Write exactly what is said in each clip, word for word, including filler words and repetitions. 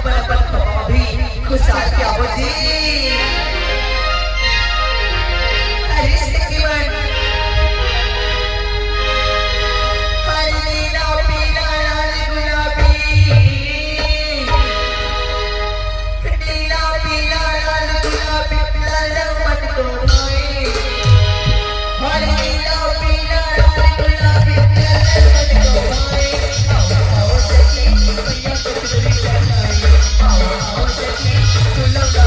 अपन अपन खवा भी खुशहाल के आवो जी। अरे सखी मन, हर नीला पीला लाल गुलाबी, नीला पीला लाल गुलाबी, लाल मन को भाए। हर नीला पीला लाल गुलाबी, लाल मन को भाए। आओ, आओ सखी, मैया को चुनरी चढ़ाए। आओ, आओ सखी, दुल्हन का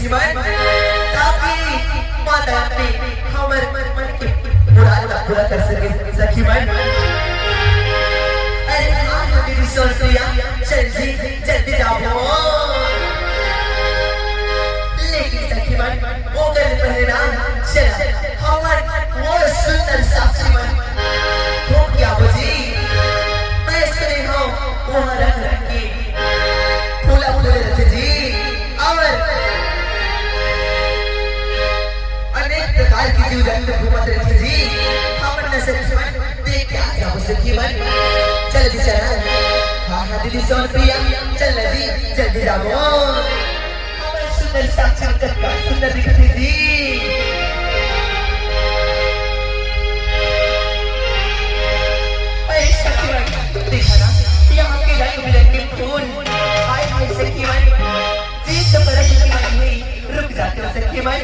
सखी मन, ताकि माता रानी हमर मन के मुराद ला पूरा कर सके सखी मन। अरे हाँ, हाँ, दीदी सोनप्रिया, जल्दी, जल्दी जाबो। लेकिन सखी मन, ओकर पहले ना, चला, हमर वो सुंदर साक्षी मन, हो क्या बजी? मैं सुने हूँ, वहाँ रंग रंग के फूला फूले रथे जी, और अनेक प्रकार के जीव जंतु घूमत रथे जी। हमन न सखी मन देख के आ जाबो सखी मन। चल जी चल। हाँ हाँ दीदी सोनप्रिया, चल जी, जल्दी जाबो। हमर सुंदर साक्षी कतका सुंदर दिखथे जी। अरे सखी मन, देखा ना, यहाँ के रंग बिरंगे फूल। हाय हाय सखी मन, जीत बरस की आई हुई, रुक जाते हो सखी मन।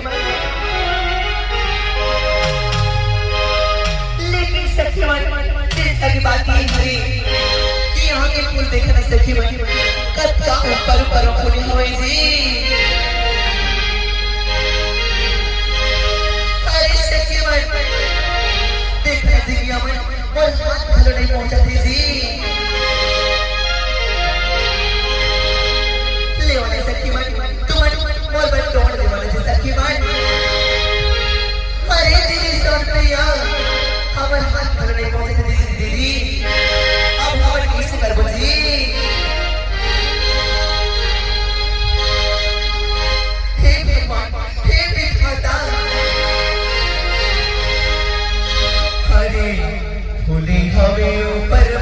लेकिन सखी मन, चिंता की बात ये हरे कि यहाँ के फूल देखना सखी मन, कतका ऊपर ऊपर फूले हुए जी। अरे सखी मन, देखना जी, यहाँ मन मोर हाथ घलो नहीं पहुंचत हे जी। ले वाले सखी मन, तुमन मोर बर तोड़ दे वाले जी सखी मन। अरे दीदी सोनप्रिया, हमर हाथ घलो नहीं पहुंचत हे जी दीदी। अब हमन कैसे करबो जी? हे भगवान, हे विधाता। हरे फूले हवे ऊपर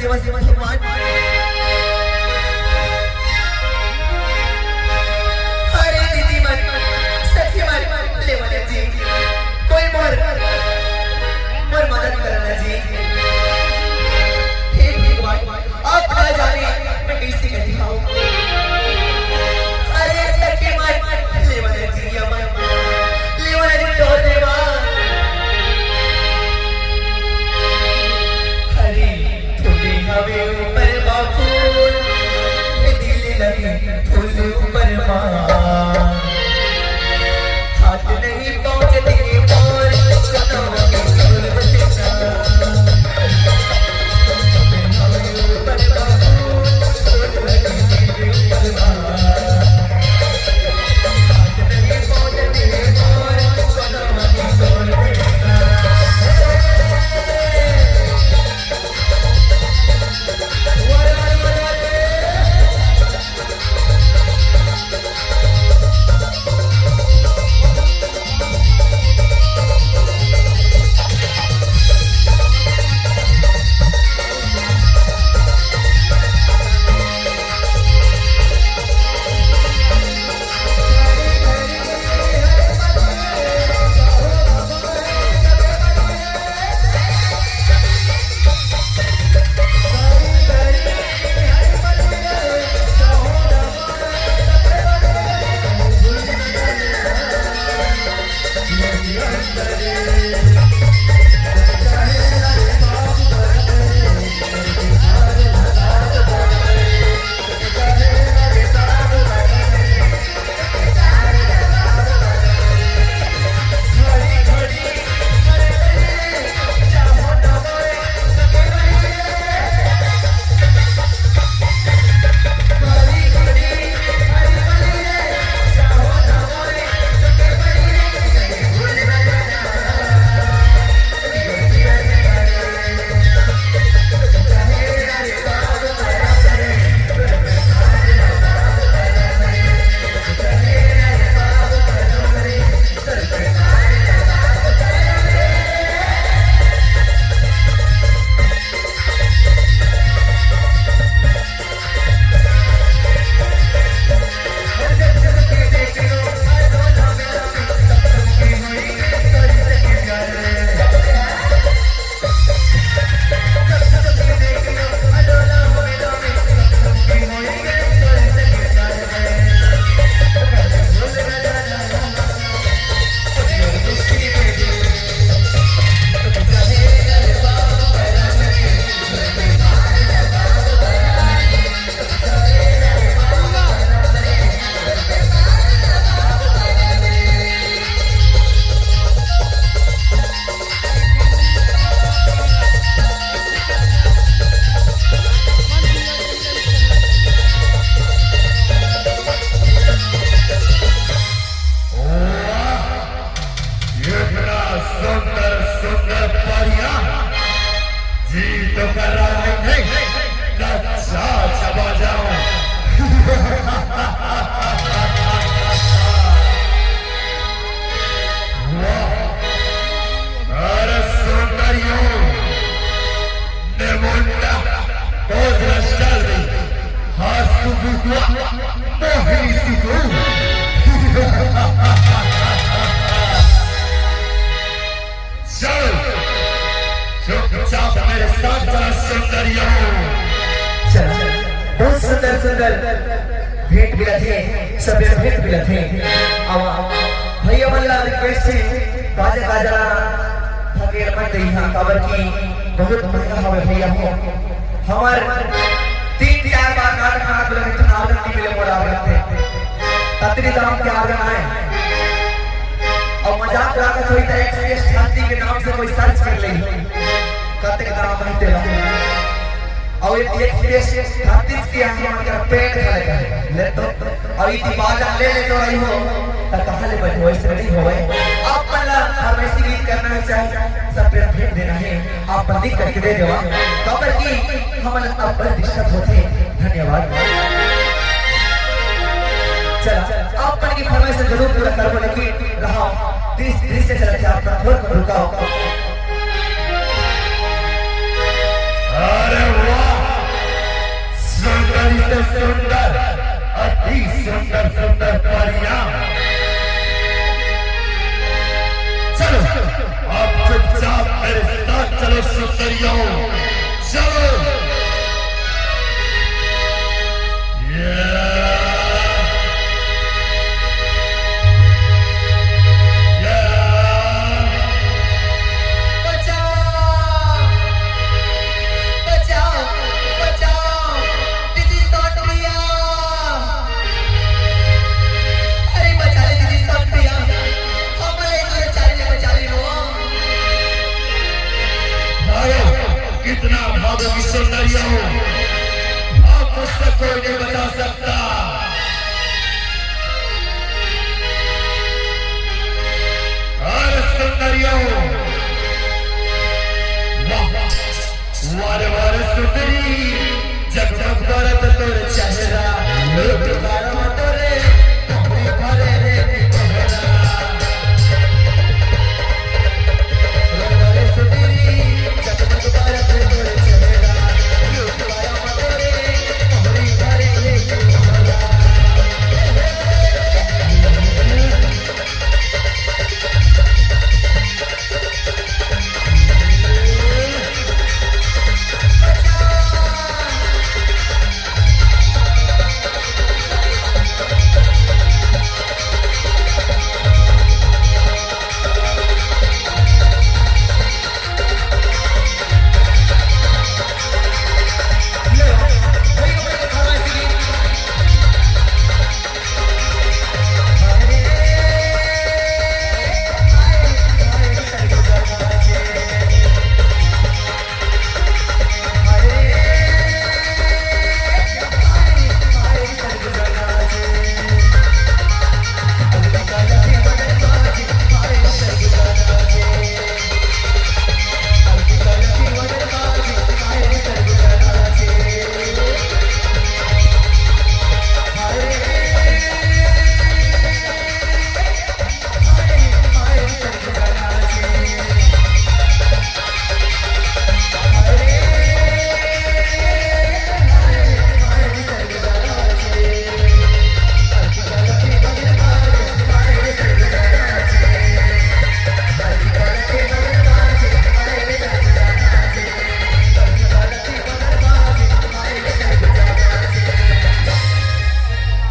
भगवान। अरे दीदी मन, सखी मन, लेवल जी, कोई मोर, मोर मदद करना जी। हे भगवान, आप ना जाने मैं कैसे करी हूँ। अरे सखी मन, लेवल जी, अमन, लेवल जी, तोर देवा। अरे फूले हवे ऊपर मा फूल, दिल लगे फूल ऊपर मा। हाथ नहीं पहुँचते मोर, सुनो के सुर बचा। वाह! इतना सुंदर सुंदर परिया, जी तो कर रहा है, नहीं, ना चा चबा जाऊं। वाह! अरे सुंदरियों, ने मुंडा, पोज रस्टल, हाथ तू बुकवा, मोहिनी सिद्धू। चलो, चुपचाप मेरे साथ चला सुंदरियों। चला, बहुत सुंदर सुंदर भेंट मिलत हे, सब भेंट मिलत हे। अब भैया मन ला रिक्वेस्ट हे, बाजा गाजा ला फकीर मन दे इहाँ, काबर कि बहुत महंगा हवे भैया हो। हमर तीन चार बार नाटक नाटक लगे थे, नाटक नहीं मिले मोला आगे। ततरी दाम के आगे आए। अउ मजाक लागत होई त एक्सपीएस छाती के नाम से कोई सर्च कर ले, कतेक दाम है तेला। अउ एक एक्सपीएस छाती के यहाँ हमर पेट खा लेगा। ले तो, अउ इति बाजा ले ले तो रही हो, त कहाँ ले बैठो, ऐसे नहीं होवे। आप मन ला फरमाइशी गीत करना है, चाहे सब प्रेम भेंट देना है, आप मन लिख करके दे देवा, काबर कि हमन अब बड़ दिक्कत होथे। धन्यवाद। चला, आप मन के फरमाइश जरूर पूरा करबो, लेकिन रहा दृश्य, दृश्य चलत हे, आप मन थोड़ा रुकाओ। अरे वाह, सुंदरियों, अब मुझसे कोई नहीं बचा सकता। अरे सुंदरियों, वाह, वाह रे वाह रे सुंदरी, जगमग करत तोर चेहरा, रूप करम तोरे, तोहरी भरे रे की तोहरा।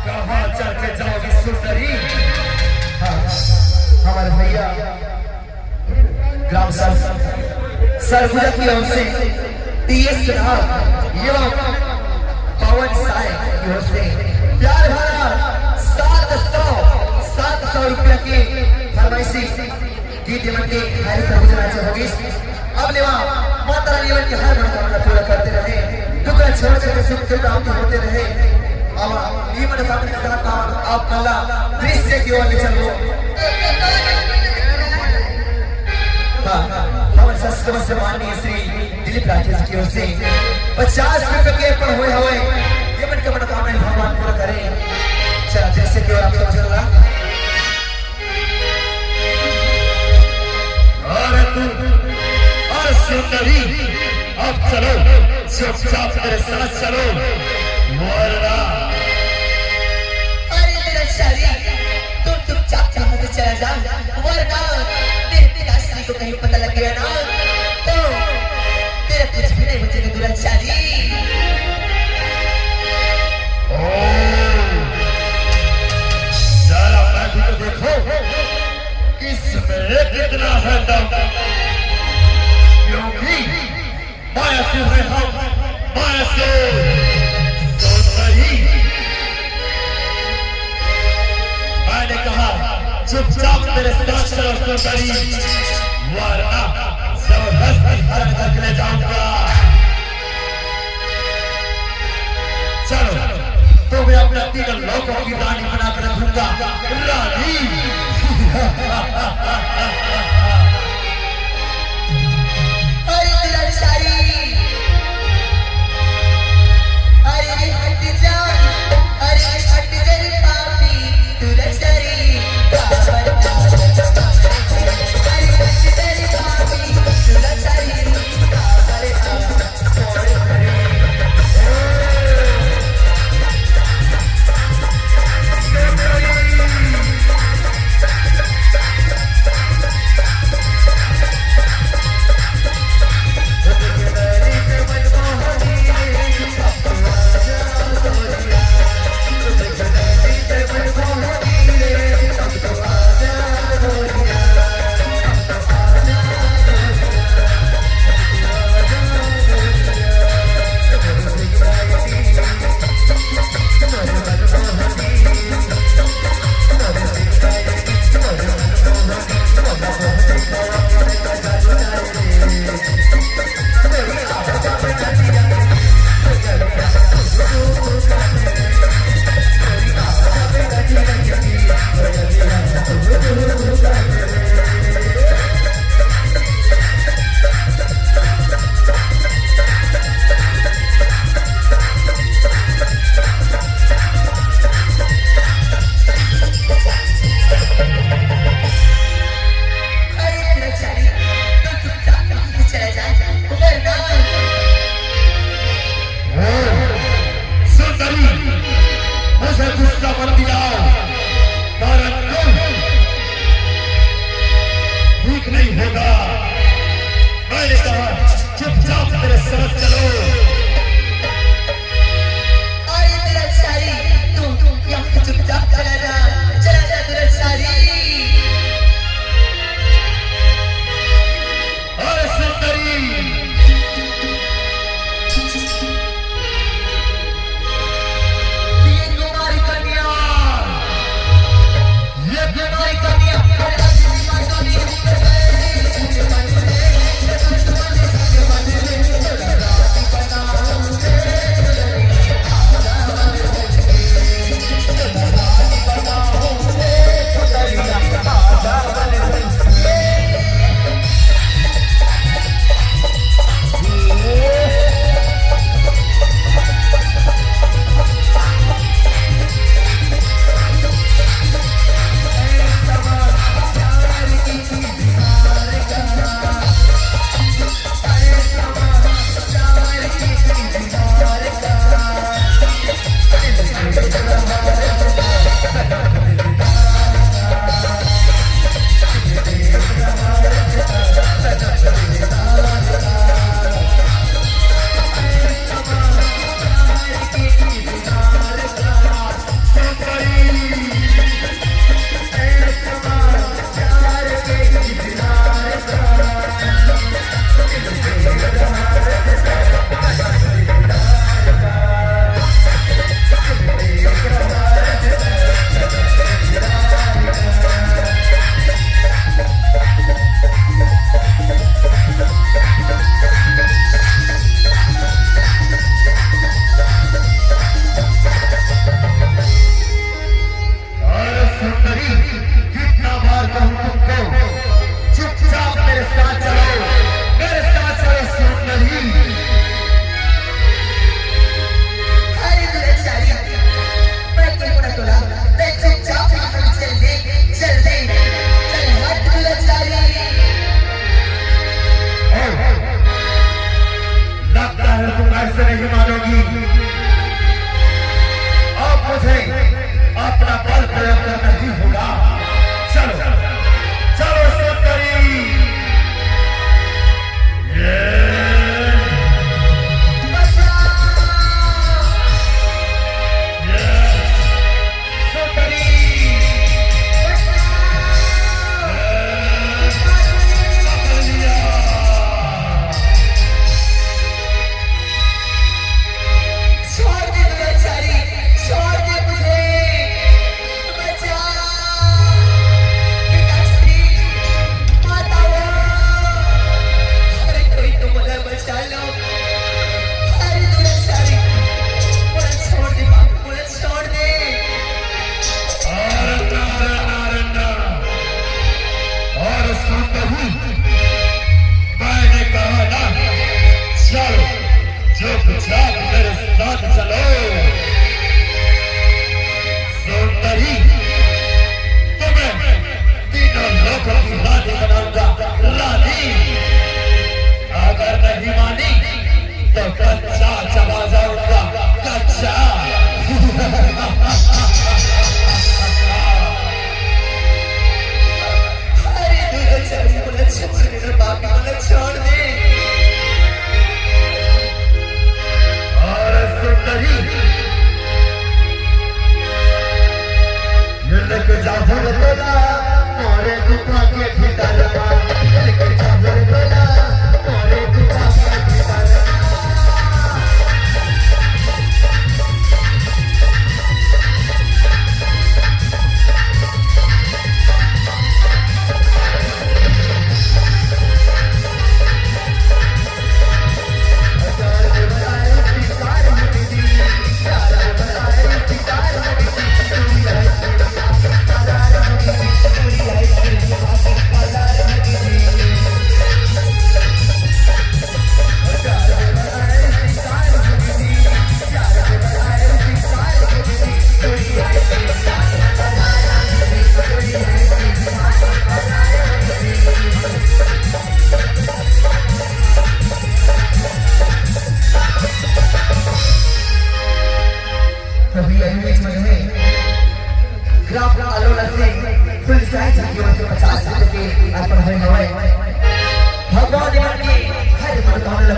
कहाँ चल के जाओगी सुंदरी? हाँ, हमारे भैया ग्राम सभा सरगुजा की ओर से टीएस राव एवं पवन साय की ओर से प्यार भरा सात सौ, सात सौ रुपया की फरमाइशी गीत एमन के हर सरगुजा नाचे होगी। अब लेवा माता रानी एमन के हर मनोकामना पूरा करते रहे, दुख छोड़ करके सुख के प्राप्त होते रहे। अब ई मनोकामना के साथ आप, आप मला दृश्य की ओर ले चलो। हाँ, हमारे संस्कृत से माननीय श्री दिलीप राठिया जी की ओर से पचास रुपए के अर्पण हुए हवे, एमन के मनोकामना भगवान पूरा करे। चला, दृश्य की ओर आप सब चल रहा। अरे तू, अरे सुंदरी, अब चलो, चुपचाप मेरे साथ चलो, वरना। अरे मेरा शरीर, तुम चुपचाप यहाँ से चला जाओ, वरना मेरे पिताश्री को कहीं पता लग गया ना, तो तेरा कुछ भी नहीं बचेगा दुराचारी। ओ, जरा मैं भी तो देखो, इसमें कितना है दम, क्योंकि मायासुर है हम, मायासुर। तो सही। मैंने कहा, चुपचाप मेरे साथ चलो सुंदरी, वरना जबरदस्ती हरण करके ले जाऊंगा। चलो, तुम्हें अपने तीनों लोकों की रानी बना कर रखूंगा। रानी। अरे दुराचारी, अरे हट जा, अरे हट जा रे पापी दुराचारी। अरे हट जा रे पापी दुराचारी। नहीं होगा। मैंने कहा, चुपचाप मेरे साथ चलो। अरे दुराचारी, तू यहाँ से चुपचाप चला जा, चला जा दुराचारी। अरे सुंदरी, ये तुम्हारी कन्या, ये तुम्हारी कन्या।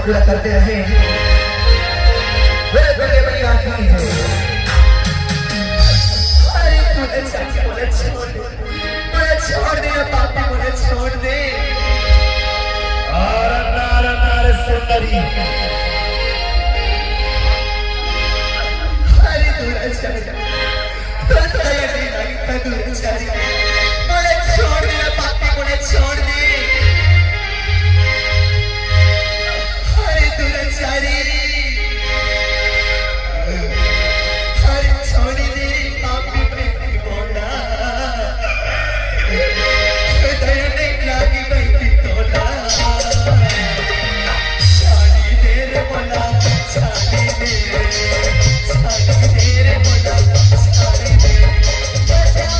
पूरा करते रहे। बोले दुर्गे मैया की जय। अरे तू अच्छा, बोले छोड़ दे। बोले छोड़ दे ना पापी, बोले छोड़ दे। अरे नारे नारे सुंदरी। अरे तू अच्छा, तू तो ये नहीं लगी, तू अच्छा। बोले छोड़ दे ना पापी, बोले छोड़ दे। अरे दुराचारी, अरे छोड़ी दे पापी प्रेमी मोला। दया नहीं लागी बैठी तोला। छोड़ी दे रे मोला, छोड़ी दे, छोड़ी दे रे मोला, छोड़ी दे। बचा।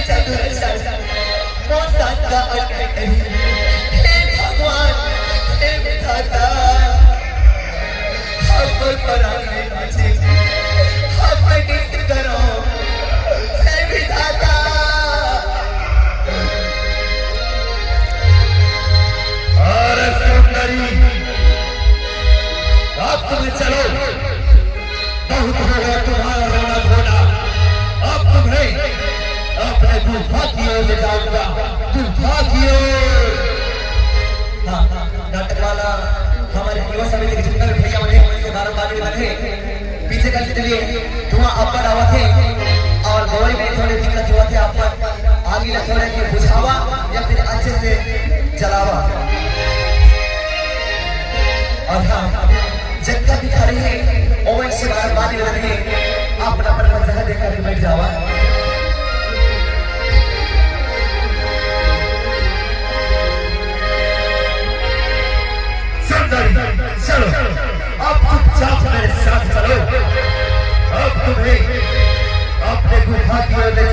चतुर चल, मौसम का अटक नहीं। हे भगवान, हे विधाता, हमर परान में बाँचे, हमर किस करो, हे विधाता। अरे सुंदरी, अब तुम चलो, बहुत हो गया तुम्हारा रोना धोना। अब तुम्हें अपने गुफा की ओर ले जाऊंगा, गुफा की ओर। हाँ, नाटक वाला हमारे युवा समिति के जितना भी भैया बने हैं, उनसे बारम्बार निवेदन है, पीछे कर लीजिए, धुआं अब्बड़ आवत है और गवई में थोड़े दिक्कत होवत है, आप मन आगी ला थोड़ा के बुझावा या फिर अच्छे से जलावा। और हाँ, जतका भी खड़े हैं, ओवन से बाहर बात कर रहे हैं, आप अपन अपन जगह देख करके बैठ जावा। सुंदरी, चलो, अब चुपचाप मेरे साथ चलो। अब तुम्हें अपने गुफा की ओर ले